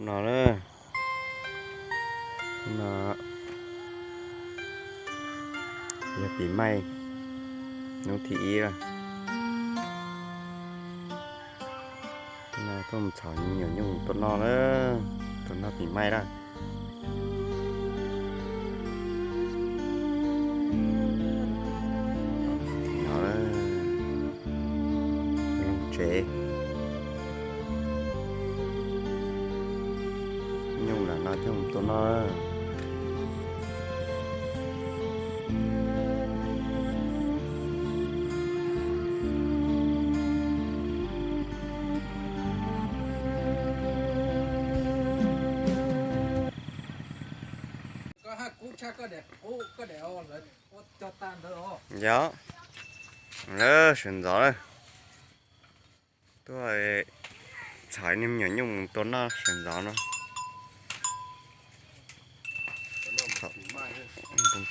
No, no yog pim maij hnub thib ib lawm. No tuaj mus txhom me nyuam nyuj tua noj lawm, tua noj pim maij lawm. No, loog tsev, nyuj lam no coj mus tua noj. Yog, lawv sawv ntxov lawm. Tuaj txhom ib me nyuam nyuj mus tua noj sawv ntxov no.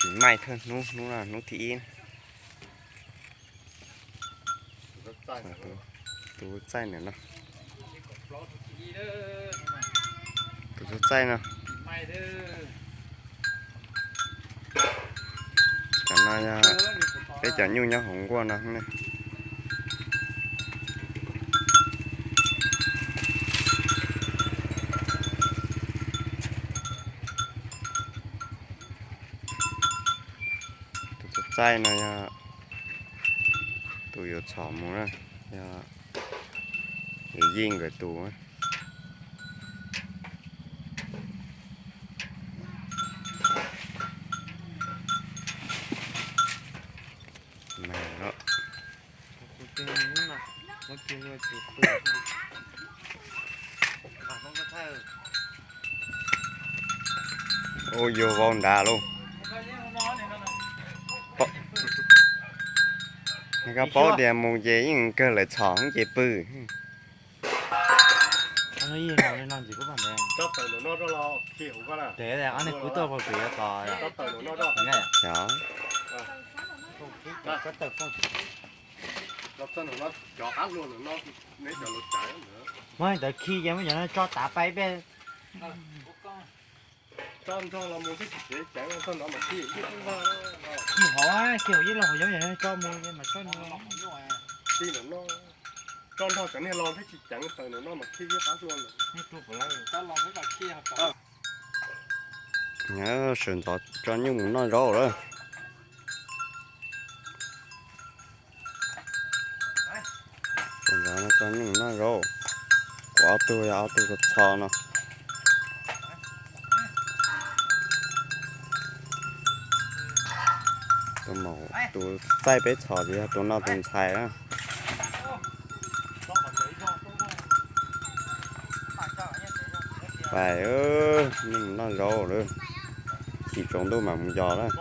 Pim maij thawj hnub, hnub no hnub thib ib. Tus txaij ntawm no, tus txaij no. Cov no yog peb cov nyuj nyob hauv nkuaj no ne. Tus txaij no yog tus yuav txhom mus na, yog yij nkawd tus. Ua yug vau nrad lauj. Koj paub tias mus ces yeej kawg lawv txhom ces pw. Muab ntawd khi ces muab cov no tso tav pais peb. Khi hauv, khi hauv ib los hauv yoov yog tso mus mas tso no. Tso nrog cov niag los thiab tsis ceev taws no mas khi ib qab hlua lawm. Sawv ntxov tso nyuj mus noj zaub lawm. Sawv ntxov no tso nyuj mus noj zaub. Kuv ob tug yog ob tug txho no. Tus maum tus txaij peb txhom ces yog tus no tus ntxhais na. Pais, nej mus noj zaub lawm, chim tsaus ntuj mam mus yos lawm.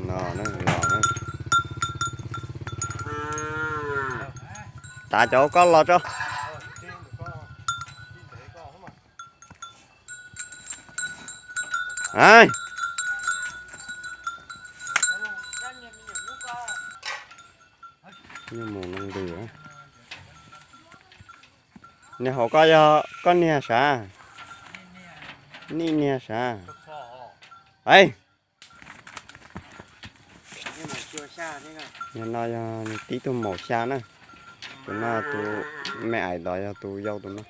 No, los, tav cov koj los tso. Nyuj mus no ntws. Niag hauv koj yog koj niag sav? Nej niag sav? Aib, niag no yog tib tug maum xya na. Tus no tus me ais ntawd yog tus yau tus no.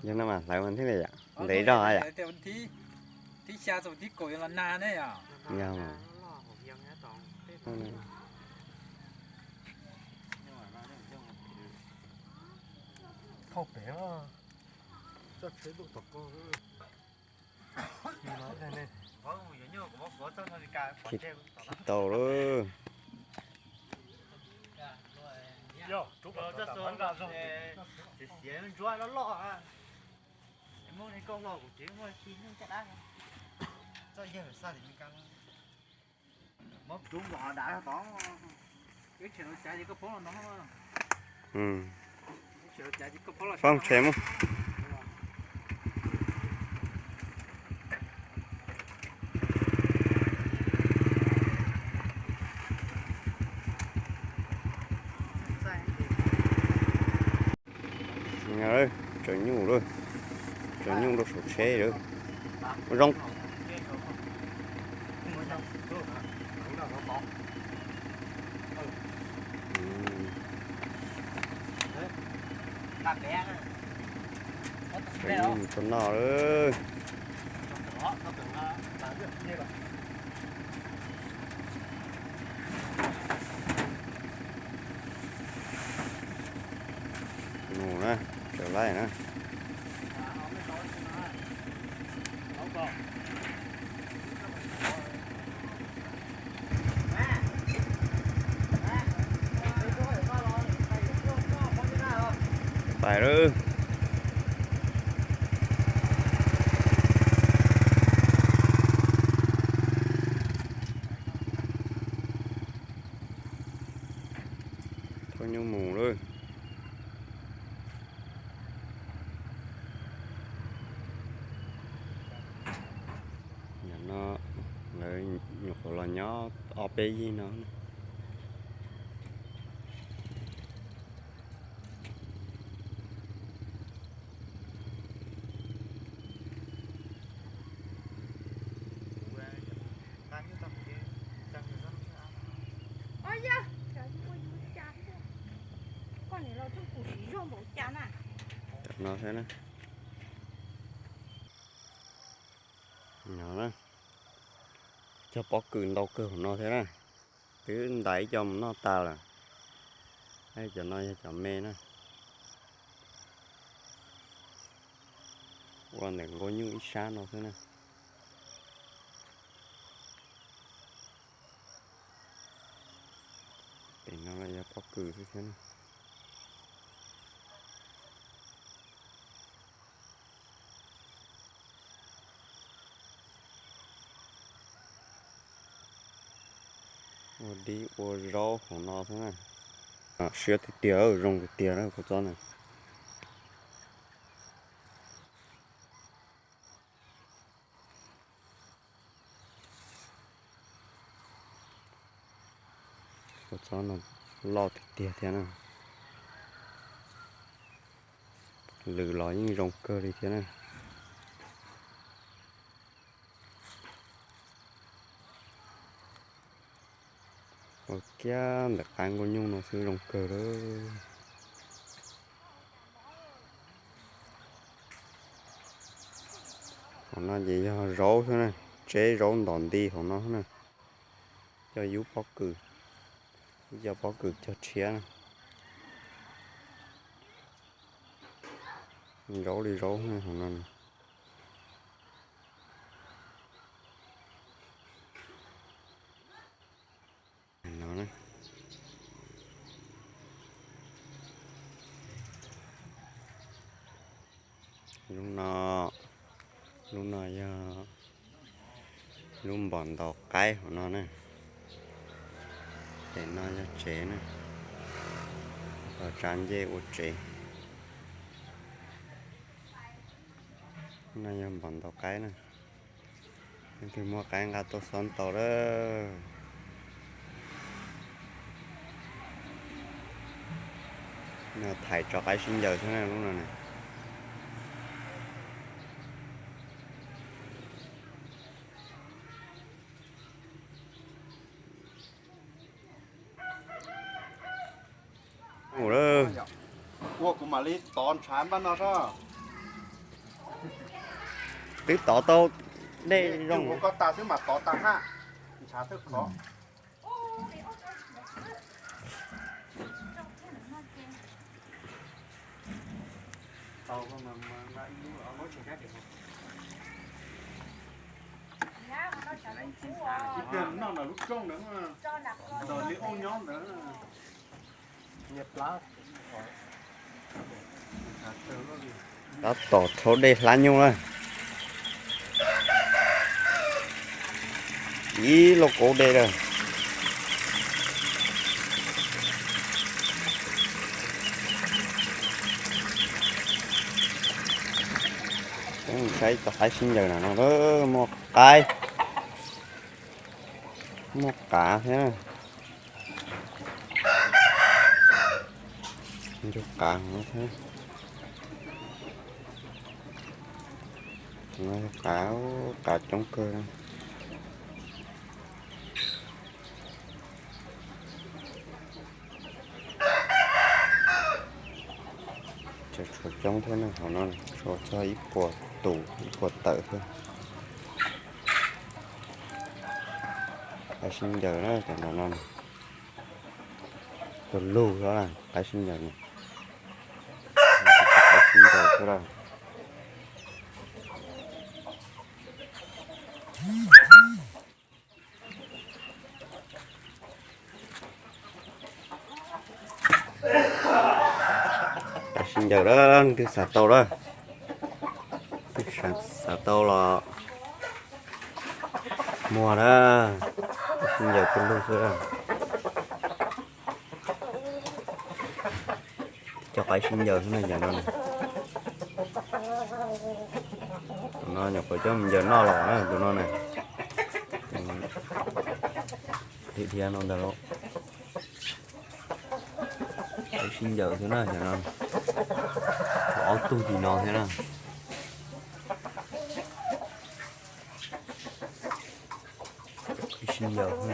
Yog no mas hlawv mas thiaj li yam ntev zog yom. Yog. Tsis tau lawm. Foob tsheb mus. Tsaws nyuj lawm, tsaws nyuj rau saum tsheb lawm. Zoo. Tsaws nyuj mus txog no lawm. Mus na, tsaws laij na. Pais lawm. Thauj nyuj mus lawm. Nim no lawv nyuam qhuav los nyob ob peb yig no. Cov no thiab na. No na, cog pob kws ntau kawg hauv no thiab na. Twb ntais ib co mus noj tas lawm. Cov no yog cov me na. Ua ntawm nkuaj nyuj ib sab no xwb na. Pem no los yog pob kws xwb thiab na. Ua dib ua zaub hauv no xwb na. Siab tiag tiag, zoo tiag tiag na kua txob na. Kua txob no loj tiag tiag thiab na. Lwm los yeej zoo kawg li thiab na. Ua kiag ntawm qab nkuaj nyuj no xwb zoo kawg lawm. Hauv no ces yog zaub xwb na, tseb zaub ntos nti hauv no na. Coj yub pob kws, ib co pob kws cog tshiab na. Zaub li zaub hauv no. Lub no, lub no yog lub npom ntaus qaib hauv no na. Ces no yog tsev na, los tsa ncej ua tsev. No yog npom ntaus qaib na. Leej twg muaj qaib nqa tuaj xob ntaus lawm. No thaiv tso qaib sib ncaws xwb na lub no na. Ua kuv mam li tov ntshav npaj no sab. Twb tov tau dej zoo. Kuv koj tas xwb mas tov tas haj. Ntshav thawj khov. Noj ntawm lub rooj ntawd, ntawm li oj nyob ntawd. Tab tom rhaub dej hlab nyuj na. Ib lauj kaub dej lawm. Saib cov qaib sib ncaws no no, muaj qaib, muaj qav thiab. Ncua qav thiab. Qav, qav coob kawg. Tshuav coob thiab na, hauv no tshuav txog ib puas tus, ib puas tawm thiab. Qaib sib ncaws na, cov no no. Tus lug xwb, qaib sib ncaws no. Qaib sib ncaws xwb lawm. Qaib sib ncaws lawm, leej twg xav tau lawm, xav tau los muag na. Qaib sib ncaws tus lug xwb lawm. Cov qaib sib ncaws xwb na, cov no. Tus no nyuam qhuav coj mus ncaws noj los na, tus no na. Dhia dhia no ntag lauj. Qaib sib ncaws xwb na, cov no. Tshuav ob tug tim no thiab na. Qaib sib ncaws xwb.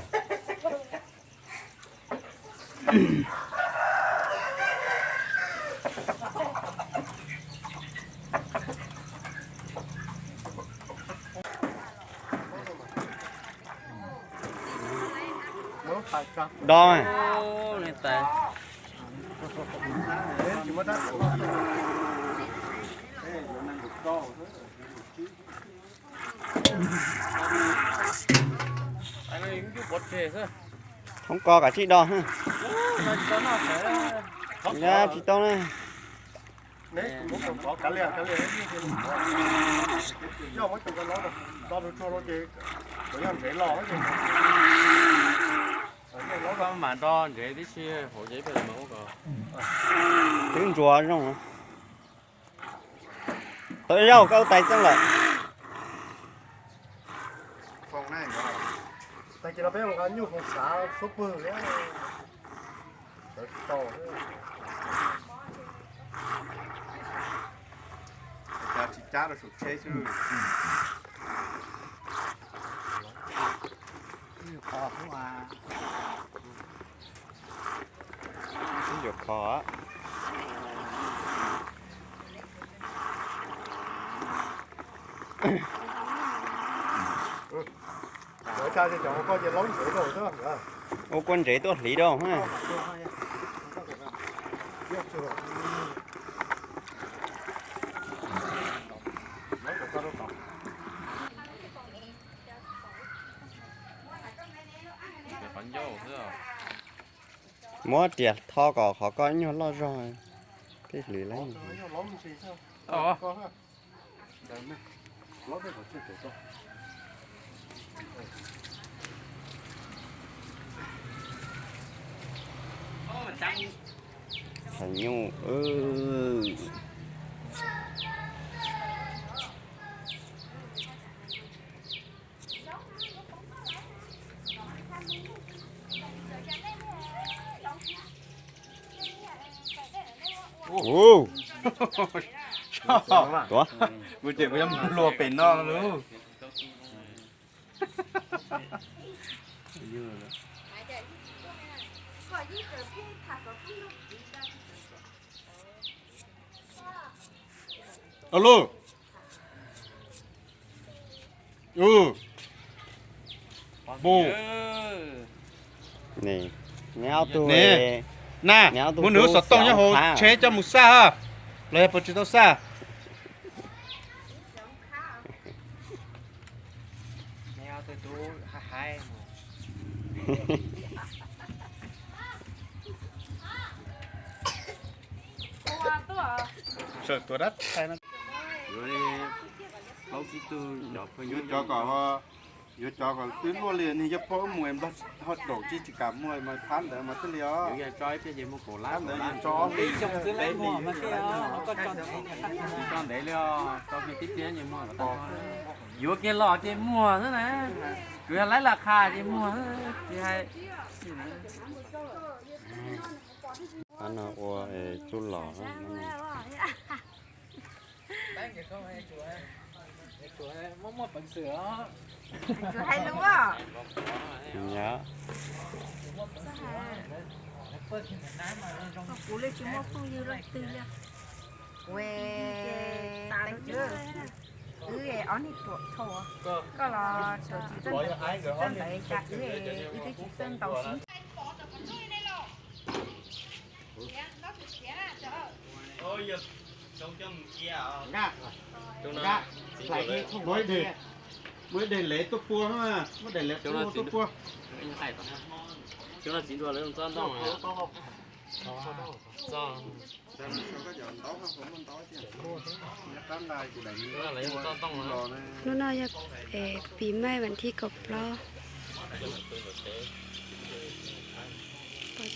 Do. Thoob ko kav tsij do. Tsis tau na. Twb ntsuav zoo. Tau zaug koj tais txeej lawm. Tag kis no peb mus nqa nyuj koom xav suab pwg li. Tsis cab rau saum tsheb xwb. Twb yuav kho. Ua kua ntsev tuaj hliv rau. Muab riam tho kom qhov koj ib nyuag loj zog thiaj hliv laib. Thav nyuj. Ua, kuv ces kuv yuav mus luag pem no lauj. Alo. Mus. Neb ob tug, na, muab nws lub xov tooj nyob hauv tsheb coj mus xaj ha. Los yog puas tsis tau xaj? Sawm tuav dab tsi no. Plaub tsib tug cov phooj ywg cov kom Yuav cov kom twb luaj li, nws yog pog mus nplog ho daum tsis tsis kam muag mas phab ntawd mas thiaj li os. Phab ntawd yog tso ob hlis, tso ntev li os, tso kiag tib pliag muag. Yuav kiag los ces muag xwb na, tsuas yog laib lam qha ces muag xwb, tsis hais. Qab no ua txuj lom. Kuv hais lus os. Kuv li tsis muaj phooj ywg leej twg li. Wb ob niag ruam thau, koj los ruam tsis txawj ntawv, tsis txawj ntawv cas wb, wb twb tsis txawj ntaus sib ntsib. Muab ib deg, muab ib deg lev tuaj pua, muab daim lev tuaj pua. Hnub no yog pis maij vas thib kaum plaub. Pom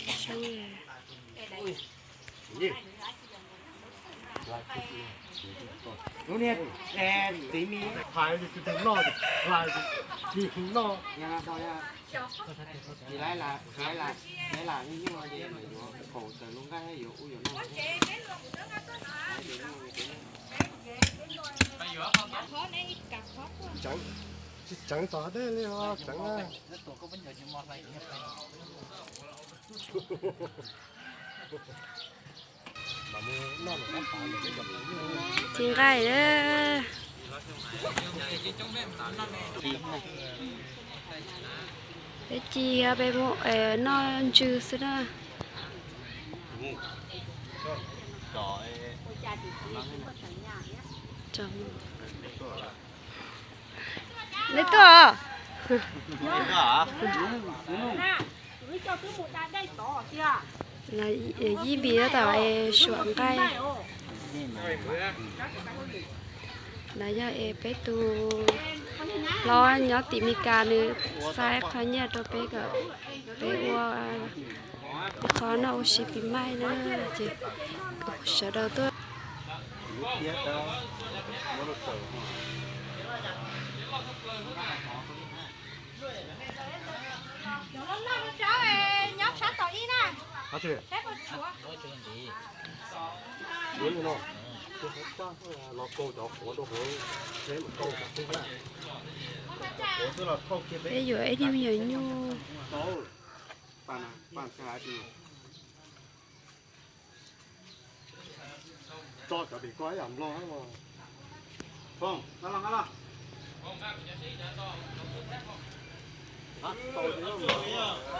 tseeb zoo. Tsis tseev tom dej li os, tseev. Txiv nqaij, peb ci peb muab noj ntsw xwb na. Neb tuaj. Yij Npis tab tom suam nqaij. Nov yog es peb tus hlob nyob tim Meskas nws xa qhov nyiaj rau peb kom peb ua qhov noj ua si pis maij na, ces sawv daws tuaj. Peb yuav ib niag me nyuam nyuj.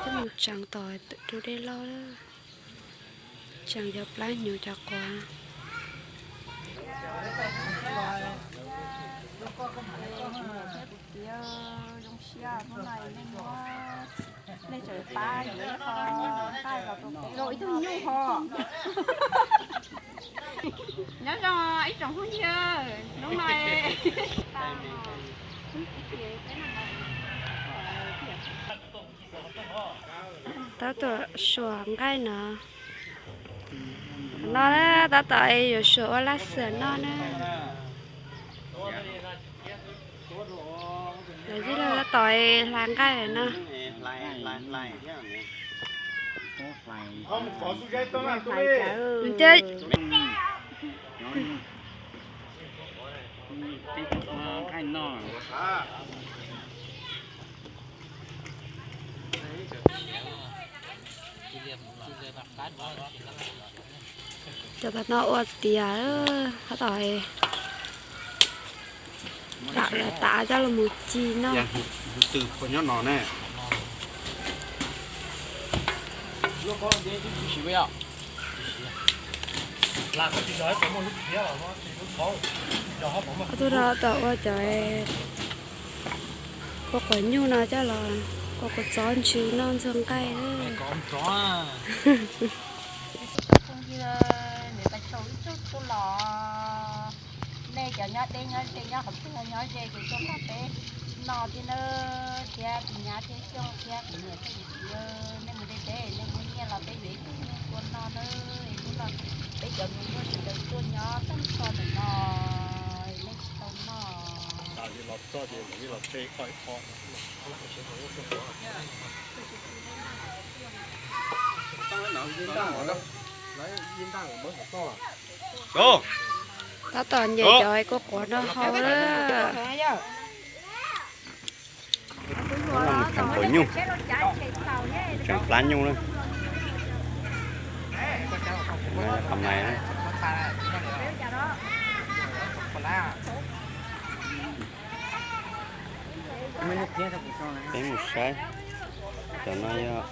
Coj mus tseev tom tus dej loj, tseev cov plab hnyuv cov quav. Zoo siab hnub no nej muab, nej tseem pab yuav ib qho nqaij los rau peb, ib tug nyuj ho. Nyob zoo ib tsoom phooj ywg, hnub no tab tom suam nqaij no. No tab tom yuav suam ua laj xwm noj na. Los yij laug tab tom hla nqaij lawm no. Cov tom no ua tiav, tab tom lam tav coj los mus ci noj. Tus nyob no ne. Ob tug no tom ua cov kua quav nyuj no coj los ua kua txob ntsw noj ntxuag nqaij. Phooj ywg, nws pes tsawg ib tug tuaj los, nej cov nyob deb nyob ze nyob qhov twg nyob ze ces tuaj nrog peb No thiab na, thiab tus nyab thiab Xyooj thiab kuv niam thiab kuv txiv, nej mus de teb nej muab nyiaj los peb yuav ib tug nyuj tua no na. Hnub no peb cov me nyuam sawv daws tuaj nyob tag nrho ntawm no, nej tsis tau noj. Tab tom nce cov kua quav no hau lawm. Hnub no mus kheev quav nyuj, tseem plab nyuj na. Qhov mais na. Peb mus saib, cov no yog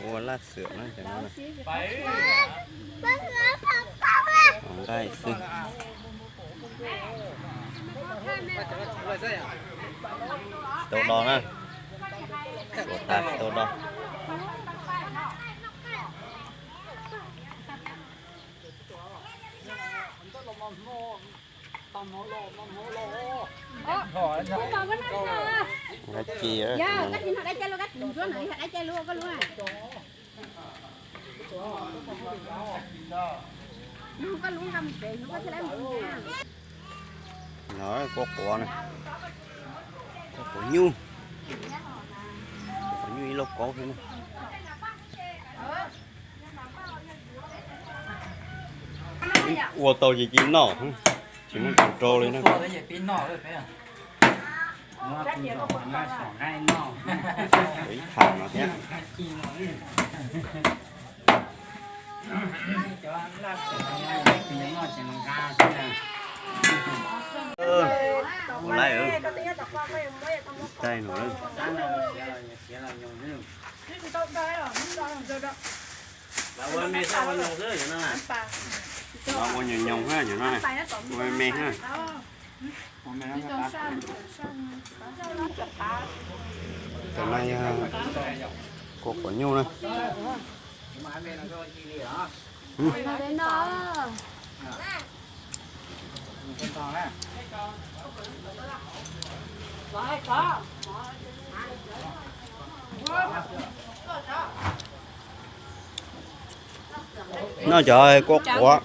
ua laj xwm na, cov no na. Nqaij xwb. Tsis tau do na. Ua tas tsis tau do. Nqaij ci. No kua quav na, kua quav nyuj, kua quav nyuj ib lauj kaub thiab na. Ua tau ces cia noj, tsis muaj tus rau li na. Ib tham no thiab. Ua laib, taij no. Ua nyoos nyoos na, ua me me na. Cov no yog kua quav nyuj na. No cov kua quav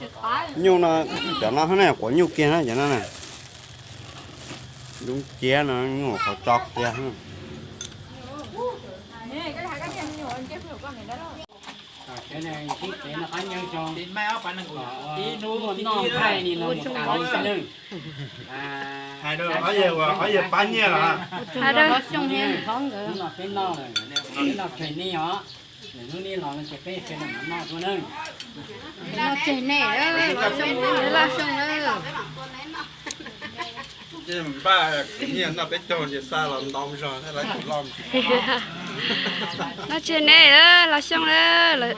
nyuj no, cov no ne, quav nyuj kiag na cov no na. Dub ciab no nyuj qhov tso kiag. Hais rau qhov yawg pab nyiaj los. Hais rau. Hnub no peb noj lawm, peb noj tseg nej os. Hnub nej los no ces peb noj dua na. Noj tseg nej, Los Xyooj. Npaj nyiaj noj peb caug ces xa los ntau zog thiab lawv tus loj. Noj tseg nej, Los Xyooj na.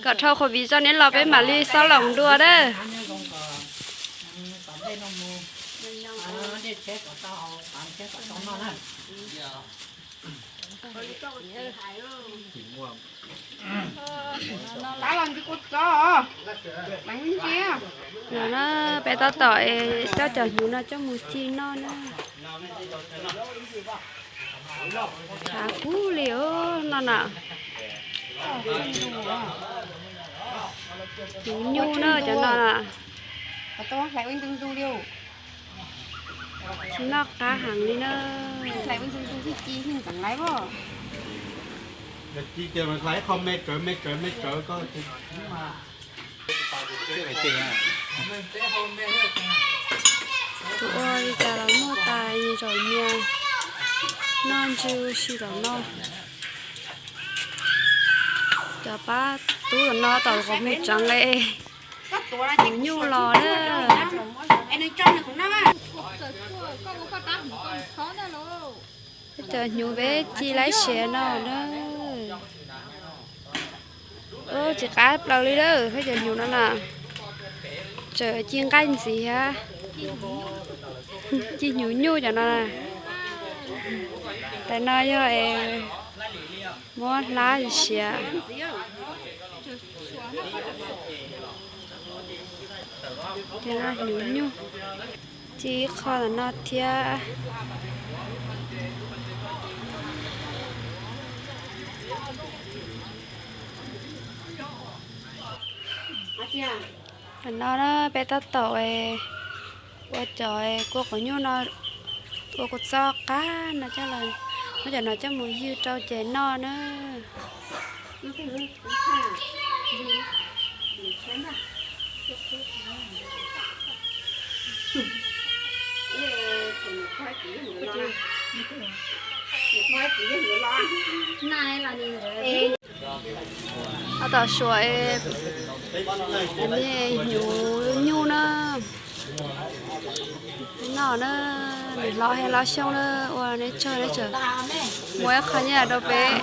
Kom dhau covid tso neb los peb mam li xob loos dua na. No na, peb tab tom es coj cov hnyuv no coj mus ci noj na. Tshav kub li os no na. Hnyuv nyuj na cov no na. Ci noj qab heev li na. Hlais qhov me tsawv me tsawv me tsawv koj. Tus ua li cas los muaj tas, zaum nyias noj ntsw si tom no. Cov pab tub tom no tom qhov mus tseev li. Hnyuv nyuj los na. Cov hnyuv peb ci laib siav no na. Tsis qab plaws li lawm, cov hnyuv no na. Tseem ci nqaij ntxiv thiab. Ci hnyuv nyuj cov no na. Tais no yog muab hlab siav. Hnyuv nyuj. Ci ib qho ntawm no thiab. Tam no na peb tab tom ua cov kua quav nyuj no, ua kua txob qab no coj los, muab cov no coj mus ywg rau ces noj na. Tab tom suav niag hnyuv nyuj na. Noj na, niam hlob thiab hlob Xyooj na, ua neb tsaug neb tseem muab ib qho nyiaj rau peb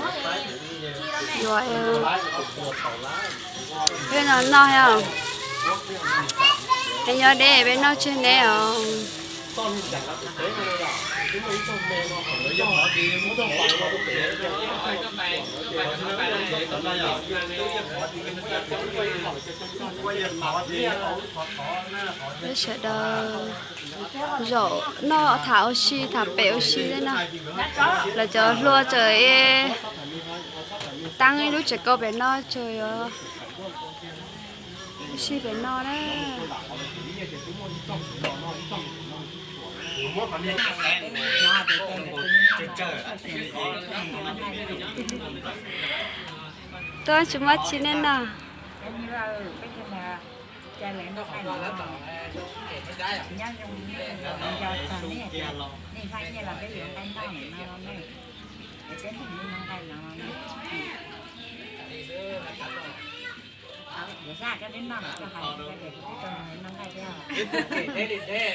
yuav, peb no noj thiab. Peb nyob deb peb noj tseg neb os. Peb sawv daws zaum noj tham ua si tham pem ua si thiab no. Lawv cov hluas tseem taab ib lub tsev kaus pem no tseem yuav ua si pem no na. Tuaj tsis muaj tsi nej noj.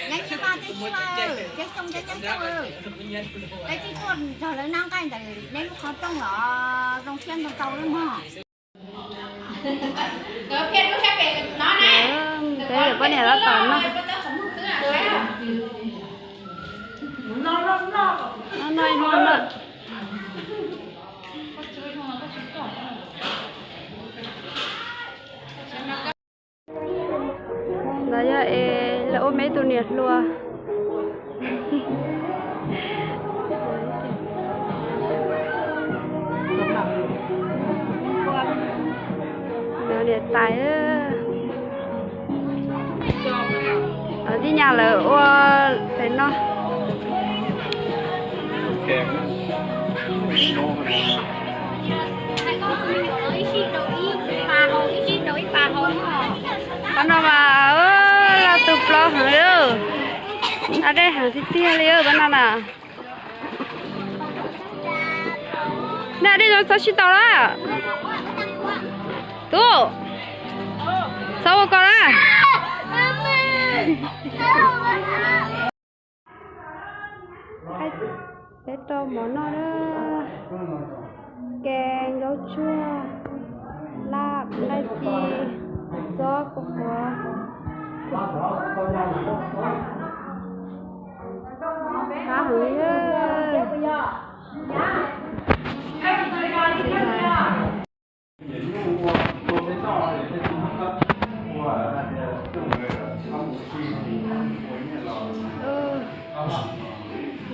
Neb tuaj nrog lawv noj nqaij ntawm neb lub qhov rooj los zoo siab ntau ntau lawm mog. Peb poj niam tab tom noj, noj noj ib hnub na. Ntawd yog es lawv ua me ib tug niam hluas. Niam tais, tij nyas lawv ua pem no. Qhov no mas loj tu plaub heev li, noj dej heev tiag tiag li pab no na. Nej dej zoo txhob sib tau lawm. Tub, txhob ua ko na. Peb rau mov noj na, kev nkaub tsuag, laj nqaij ci, txob kua qhuav, qab heev li.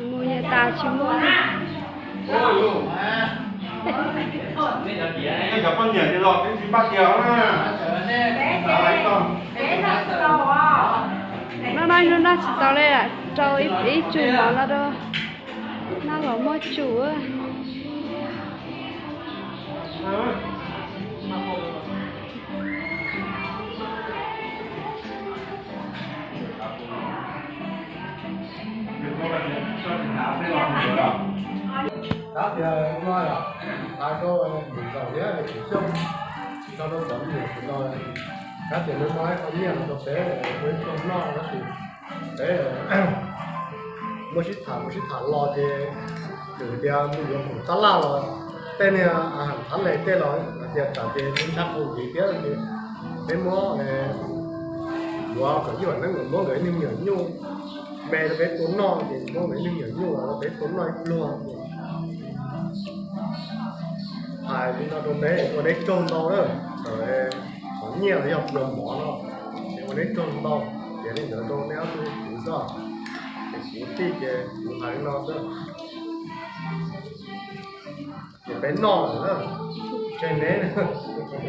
Mus yog tas tsis muaj. Noj noj ib hnub noj tsis tau li, rau ib tsum mov no rau noj los muaj tsum. Tab tias no hais rau niam ntxawm thiab niam xyooj, tso rau cov niam txiv no, tab tias nws muab ib qho nyiaj no rau peb ua ib tug noj tab sis peb muaj sib tham mus sib tham los ces txawm tias mus yuav khoom tab laj los tej niag a has thab les tej los hais tias tsam ces ntshai qhov ntxiv thiab ces peb muab yuav kom ib yam neeb muab nkawd ib niag me nyuam nyuj me rau peb tua noj ces muab nkawd ib niag me nyuam nyuj los rau peb tua noj ib pluag ces hais li no rau neb ua neb tsaug ntau na. Thaum nyiaj los yog pluag mov no ces ua neb tsaug ntau. Ces li ntawd rau neb ob tug kwv xwb, ces kuv tij ces kuv hais li no xwb. Ces peb noj lawm na, tseg neb. Peb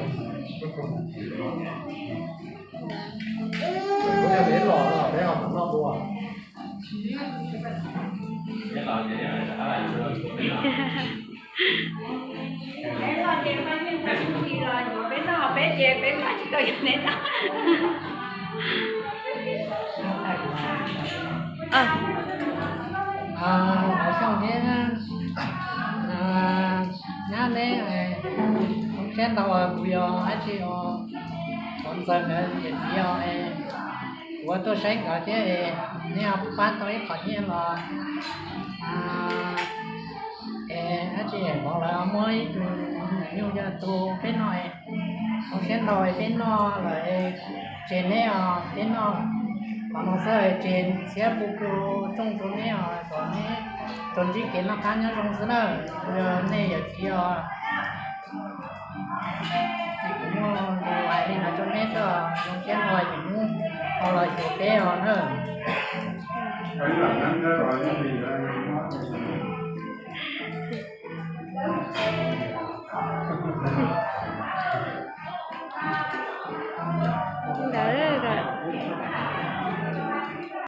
los ces peb yeej tsis tau yuav neb noj, peb los ces peb mas yeej tsis tau yuav neb noj. Los xyoo thiab, nyab neb, zoo siab ntau, kuv yog dab tsi os, Tuam Ntxawg nkawd yawm txiv os, kuv tuaj saib nkawd thiab es neb pab tau ib qho nyiaj los es dab tsi es vauv lawv muab ib tug nyuj coj tu peb noj, zoo siab ntau, peb noj lawm tseg neb os, peb noj. Qhov no xwb tseg txhiab pub pub rooj rau neb os, kom neb tsuas ntsib kev noj qab nyob zoo xwb na. Yog nej yawm txiv os, ces kuv muaj lus hais li no rau neb xwb os, zoo siab ntau, ces hnub no los xyuas peb os na.